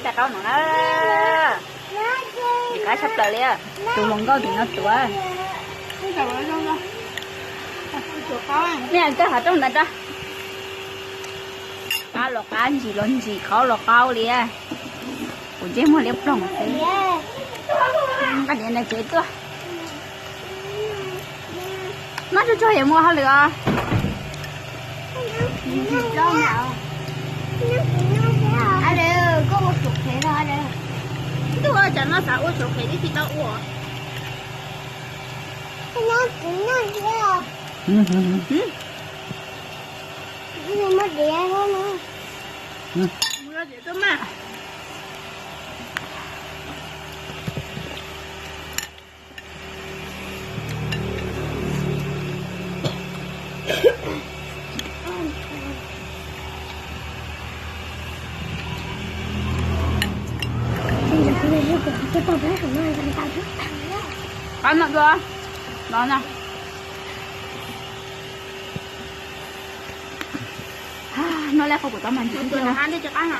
Tais qaub no na, qab tshaj plaws li. Tus hluas nkauj tim no tuav. Nej kawg hav rooj ntawd rau. Qab los qab, ntsim los ntsim, qaub los qaub li. Kuv ntsej muag liab ploog xwb. Nqa niam ntawm tsev tuaj. Noj tsuag tsuag yuav mus hauj lwm os. Ntuj, tsam no xav ua suav qhev twb tsis tau ua. Qab no dua, no na. Noj lej qhov kuv tau mas ntsis qab no.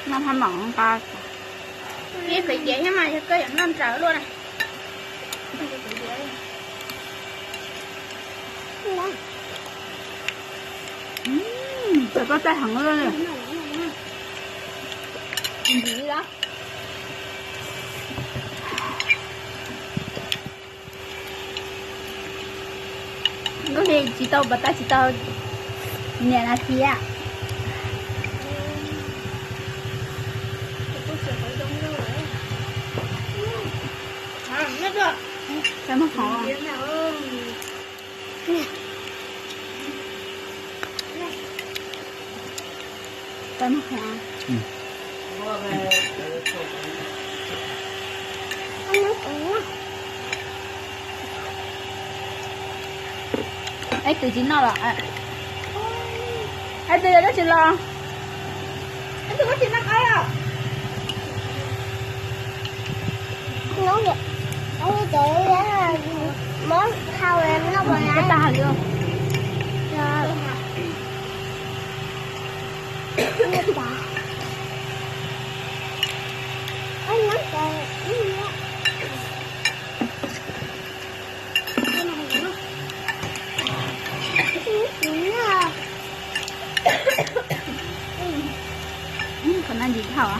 Noj hab mam nqa. Ib fev diav thiab mas yog koj yuav noj ntsaws luaj na. Txawm koj txaij heev li. Ntsim li los. Lub hli tsis tau pas tag tsis tau niam nas this. Txawm muag qhov. Txawm muag qhov. Ib tug tsis noj los. Ib tug yog dab tsi los? Ib tug koj tsis noj qab os? Tag li. Qhov no ntsim dhau.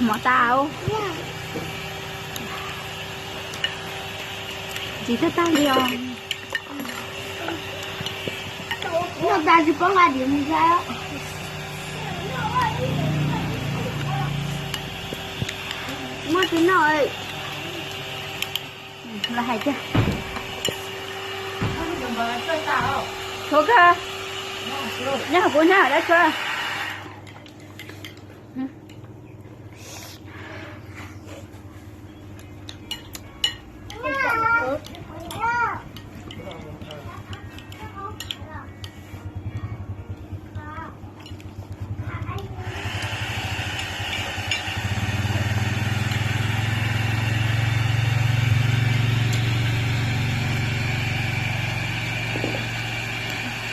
Mov tas. Ntsim tag tag li os. Noj tas tsis paub nqa diav mus ntshe. Muab tsis noj. Los hais tiag. Tshuav kawg. Nyob hauv kuv hnab dab tshuav.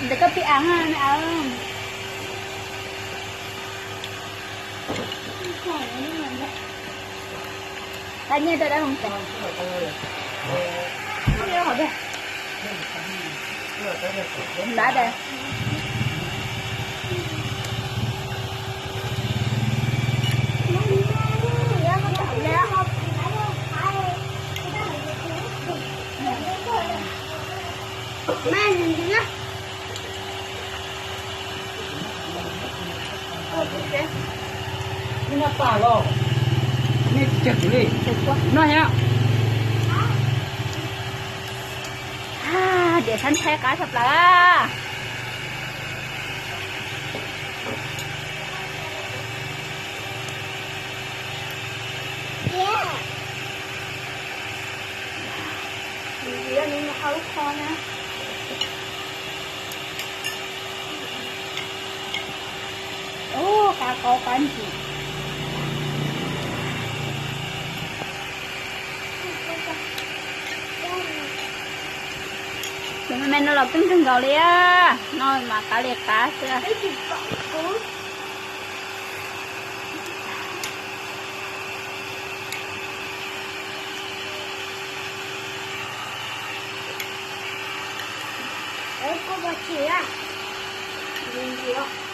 Ntawm koj pib av me av. Nqa nyiaj rau dab hov. Ntab tas. Diav txhab ntshai qab tshaj plaws. Ua Qab qaub qab ntsis. Tus me me no los kub kawg nkaus li, no mas qab li qab xwb. Kuv pom tsis, ntsis.